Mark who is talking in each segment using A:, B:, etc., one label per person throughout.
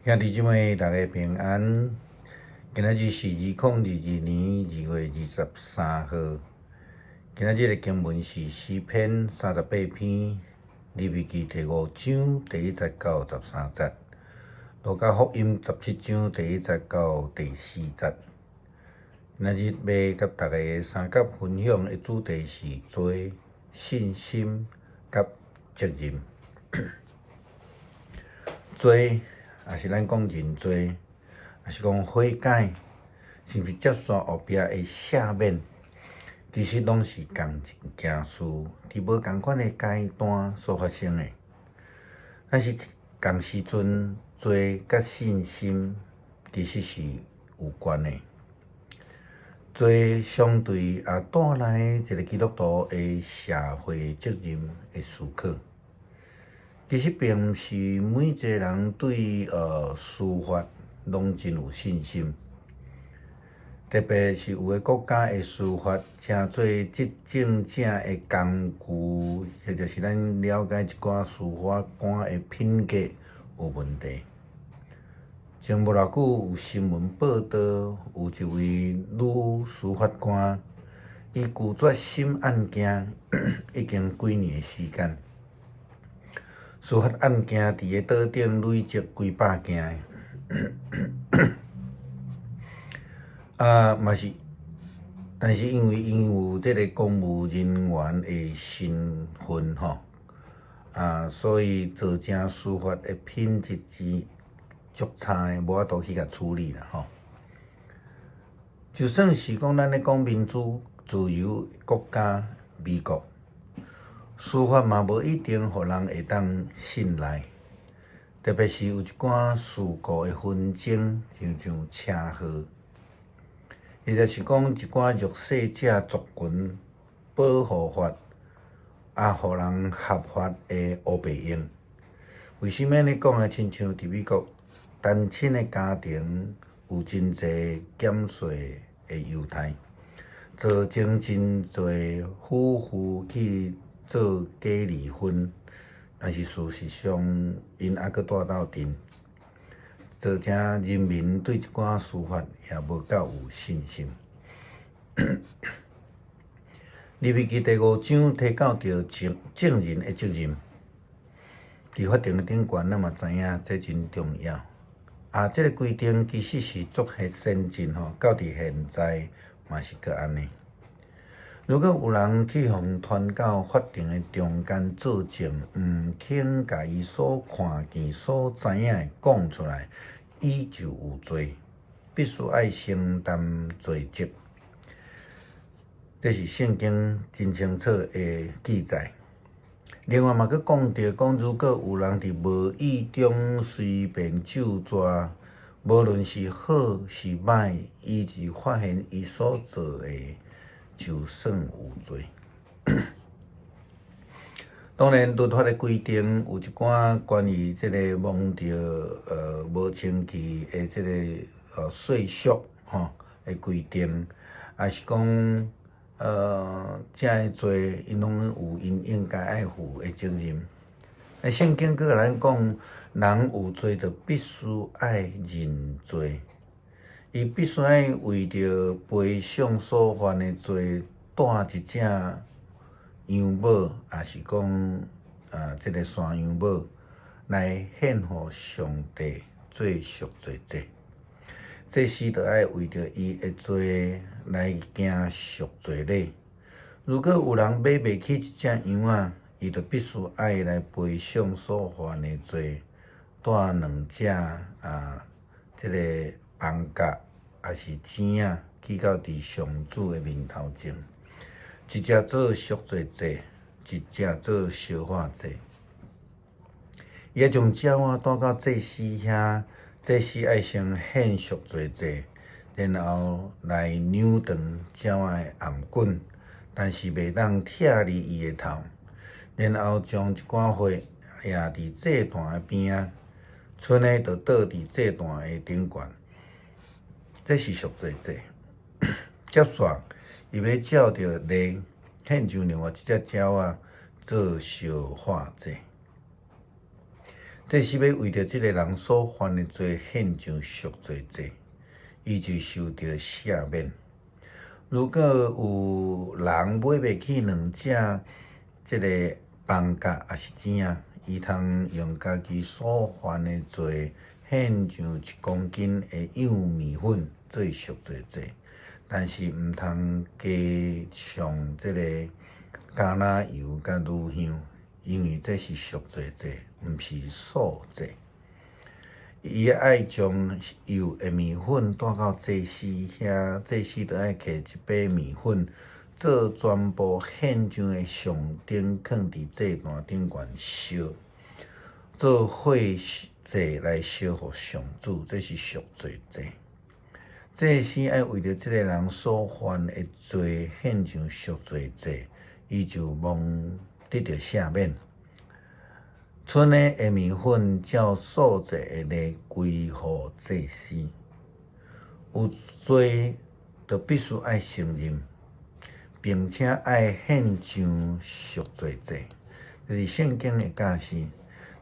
A: 兄弟姊妹，大家平安。今仔日是2022年2月23號。今仔日的經文是詩篇38篇，利未記第五章第一節到13節，路加福音17章第1節到第4節。今仔日欲佮大家相佮分享的主題是罪、信心佮責任。罪，抑是咱講認罪，抑是講悔改，是毋是接續後壁的赦免，其實攏是仝一件事，佇無仝款的階段所發生的。但是仝時陣，罪佮信心其實是有關的。罪相對也帶來一個基督徒的社會責任的思考。其實並毋是每一個人對司法攏真有信心，特別是有的國家的司法成做執政者的工具，或者是咱了解一寡司法官的品格有問題。前無偌久有新聞報導，有一位女司法官，伊拒絕審案件已經幾年的時間。司法案件佇个桌頂累積幾百件，啊嘛是，但是因為𪜶有這个公務人員的身份吼，啊，所以造成司法的品質是足差的，無法度去共處理啦吼。就算是講咱咧講民主自由國家美國，司法嘛無一定予人會當信賴，特別是有一寡事故的紛爭，親像車禍，或者是講一寡弱勢者族群保護法，啊，予人合法的烏白用。為啥物按呢講呢？親像佇美國單親的家庭有真濟減稅的優待，造成真濟夫婦去做假離婚，但是事實上，𪜶猶閣蹛鬥陣，造成人民對這寡司法也無夠有信心。利未記第五章提到著證證人的責任，佇法庭的頂懸，咱嘛知影這真重要。啊，這个規定其實是足先進吼，到佇現在嘛是閣按呢。如果有人去予傳到法庭的中間作證，毋肯共伊所看見、所知影的講出來，伊就有罪，必須愛承擔罪責。這是聖經真清楚的記載。另外嘛，閣講著講，如果有人佇無意中隨便咒詛，無論是好是歹，伊就發現伊所做的，就算有罪。當然，律法的規定有一寡關於這个摸著無清氣的這个歲數吼的規定，抑是講這的罪，𪜶攏有𪜶應該愛負的責任。聖經閣共咱講，人有罪就必須愛認罪，伊必須愛為著賠償所犯的罪，帶一隻羊母，抑是講啊，這个山羊母來獻予上帝做贖罪祭。祭司就愛為著伊的罪來行贖罪禮。如果有人買袂起一隻羊仔，伊就必須愛來賠償所犯的罪，帶兩隻啊，這个斑鴿抑是糋仔去到佇上主的面頭前，一隻做贖罪祭，一隻做燒化祭。伊愛將鳥仔帶到祭司遐，祭司愛先獻贖罪祭，然後來扭斷鳥仔的頷頸，但是袂當拆離伊的頭，然後將一寡血掖佇祭壇的邊仔，賰的就倒佇祭壇的頂懸。這是贖罪祭。接續，伊欲照著例獻上另外一隻鳥仔做燒化祭。祭司欲為著這个人所犯的罪獻上贖罪祭，伊就受著赦免。如果有人買袂起兩隻這个放鴿抑是糋仔，伊通用家己所犯的罪獻上1公斤的幼麵粉做贖罪祭，但是毋通加上這个橄欖油佮乳香，因為這是贖罪祭，毋是素祭。伊愛將幼的麵粉帶到祭司遐，祭司就愛摕一塊麵粉做全部獻上的上頂，囥佇祭壇頂懸燒，做火祭來燒予上主，這是贖罪祭。祭司愛為著這个人所犯的罪獻上贖罪祭，伊就蒙得著赦免。賰的麵粉照素祭的例歸予祭司。有罪就必須愛承認，並且愛獻上贖罪祭，這是聖經的教示。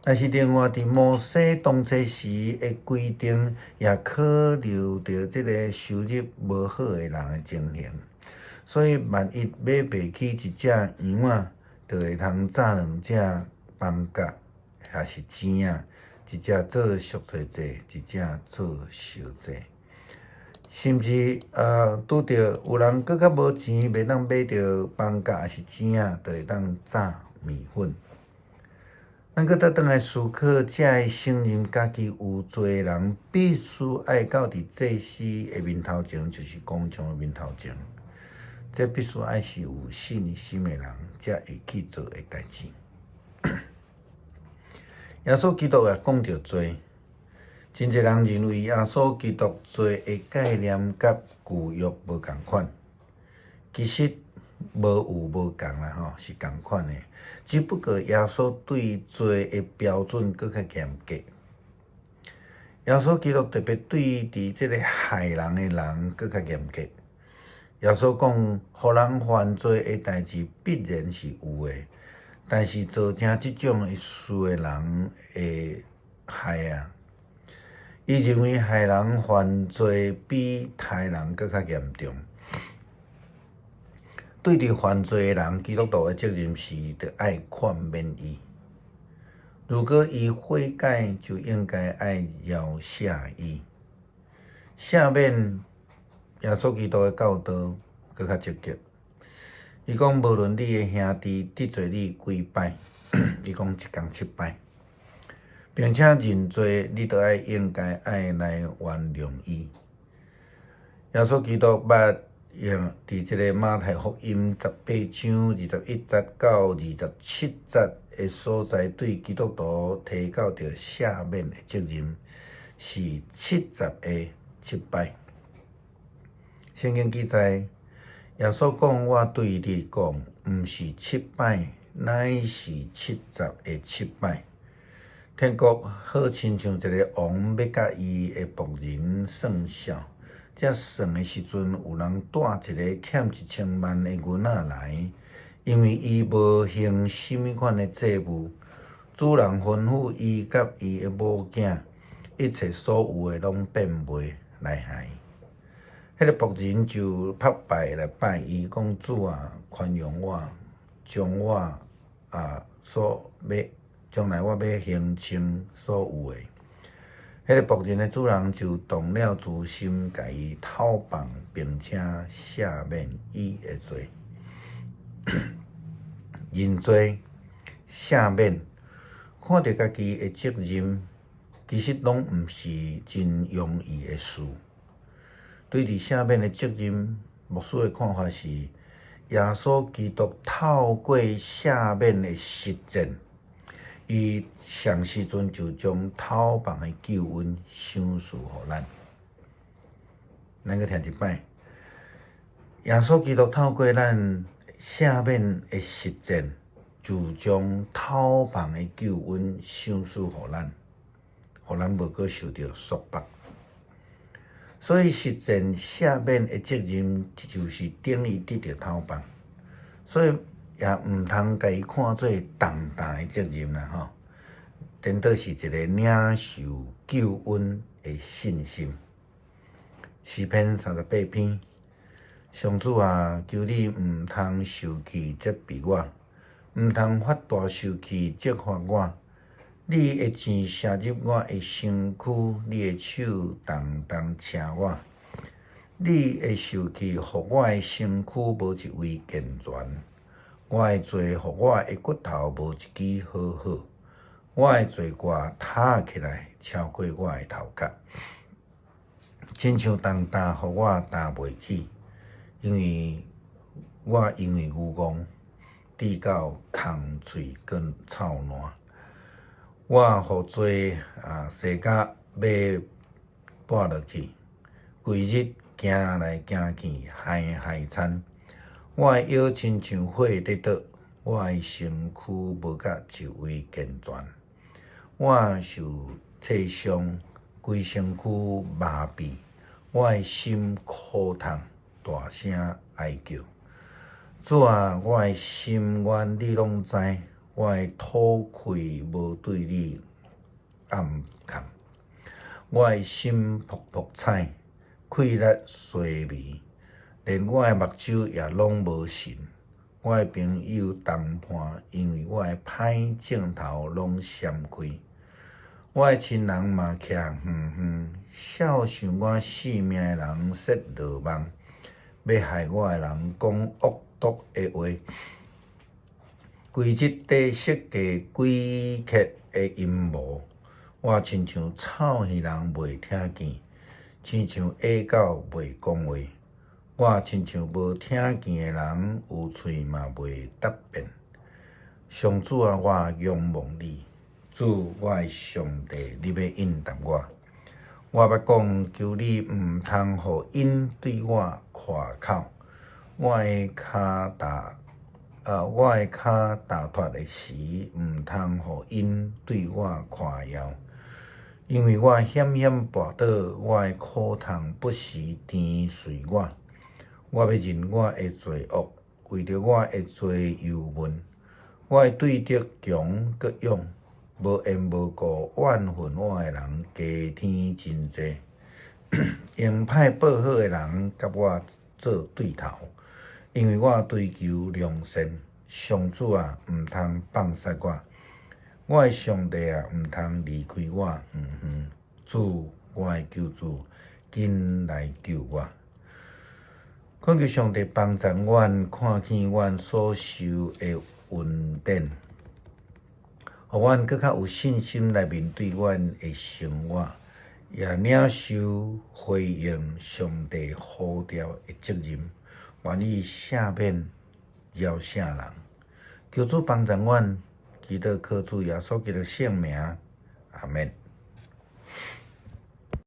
A: 但是另外，佇摩西當初時的規定，也考慮著這个收入無好的人的情形。所以，萬一買袂起一隻羊仔，就會通炸兩隻放鴿，抑是糋仔，一隻做贖罪祭，一隻做燒祭。甚至拄著有人閣較無錢，袂當買著放鴿抑是糋仔，就會當炸麵粉。咱閣倒轉來思考，這个承認家己有罪的人，必須愛到佇祭司的面頭前，就是公眾的面頭前。這必須愛是有信心的人，才會去做的代誌。耶穌基督也講著罪，真濟人認為耶穌基督罪的概念佮舊約無仝款，其實無有無仝啦吼，是仝款的，只不過耶穌對罪的標準閣較嚴格。耶穌基督特別對佇這个害人的人閣較嚴格。耶穌講，予人犯罪的代誌必然是有的。但是造成這種的事的人會害啊！伊認為害人犯罪比刣人閣較嚴重。對佇犯罪的人，基督徒的責任是著愛勸勉伊。如果伊悔改，就應該愛饒赦伊。赦免耶穌基督的教導閣較積極。伊講，無論你的兄弟得罪你幾擺，伊講一工七擺，並且認罪，你都愛應該愛來原諒伊。耶穌基督捌用佇這個馬太福音18章21節到27節的所在，對基督徒提到著赦免的責任，是70个七擺。聖經記載，耶穌講：我對你講，毋是七擺，乃是七十个七擺。天國好親像一个王欲佮伊的僕人算數，正算的時陣，有人帶一个欠1000萬的銀仔來，因為伊無還啥物款的債務，主人吩咐伊佮伊的某囝，一切所有的攏變賣來還。彼个僕人就拍敗來拜伊，講主啊，寬容我，將我啊所欲將來我欲還清所有的。彼个僕人的主人就動了慈心，共伊透放，並且赦免伊的罪。認罪、赦免，看著家己的責任，其實攏毋是真容易的事。對佇赦免的責任，牧師的看法是，耶穌基督透過赦免的實踐，伊上時陣就將透放的救恩賞賜予咱。咱閣聽一擺，耶穌基督透過咱赦免的實踐，就將透放的救恩賞賜予咱，予咱無閣受著束縛。所以實踐赦免的責任，就是等於得著透放，所以也毋通共伊看做重大的責任啦吼。顛倒是一个領受救恩的信心。詩篇38篇，上主啊，求你毋通受氣責備我，毋通發大受氣責罰我。你的箭射入我的身軀，你的手重重車我。你的受氣予我的身軀無一位健全，我的罪予我的骨頭無一支好好。我的罪過塔起來，超過我的頭殼，親像重擔予我擔袂起，因為我因為愚戇，至到空喙閣臭爛。我予罪啊，踅甲欲跋落去，規日行來行去，害害慘。我的腰親像火咧灼，我的身軀無甲一位健全。我受刺傷，規身軀麻痺，我的心苦痛，大聲哀叫。主啊，我的心願你攏知，我的吐氣無對你暗藏。我的心噗噗踩，氣力衰微，連我的目睭也攏無神。我的朋友同伴因為我的歹症頭攏閃開，我的親人嘛徛遠遠，痟想我性命的人設羅網，欲害我的人講惡毒的話，規日佇設計詭譎的陰謀。我親像臭耳人袂聽見，親像啞狗袂講話。我親像無聽見的人，有喙嘛袂答辯。上主啊，我仰望你，主，我的上帝，你欲應答我。我欲講，求你毋通予𪜶對我誇口。我的跤踏，我的跤踏脫的時，毋通予𪜶對我誇耀。因為我險險跋倒，我的苦痛不時纏隨我。我欲認我的罪惡，為著我的罪憂悶。我的對敵強閣勇，無緣無故怨恨我的人加添真濟，用歹報好的人佮我做對頭，因為我追求良善。上主啊，毋通放殺我，我的上帝啊，毋通離開我遠遠。主，我的救主，緊來救我。懇求上帝幫助阮看見阮所受的恩典，予阮閣較有信心來面對阮的生活，也領受回應上帝呼召的責任，願意赦免饒聖人。求主幫助阮，祈禱靠主耶穌基督聖名，阿們。